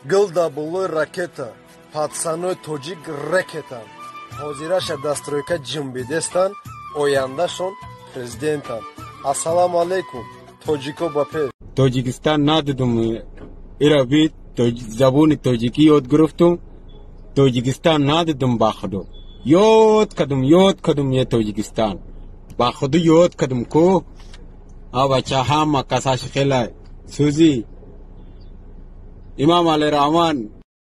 Гул да болои ракета, пацанои тоҷик рекетан. Ҳозираша да стройка ҷимбидестан, ояндашон президентан. Ассалому алайкум, тоҷико, ба пеш! Тоҷикистон надидум, ира бит забони тоҷикӣ ёд гирифтум. Тоҷикистон надидум, ба худо ёд кардум, ёд кардум е Тоҷикистон, ба худо ёд кардум ку. А бача, ҳама касаш хела сӯзи Имом Али Раҳман.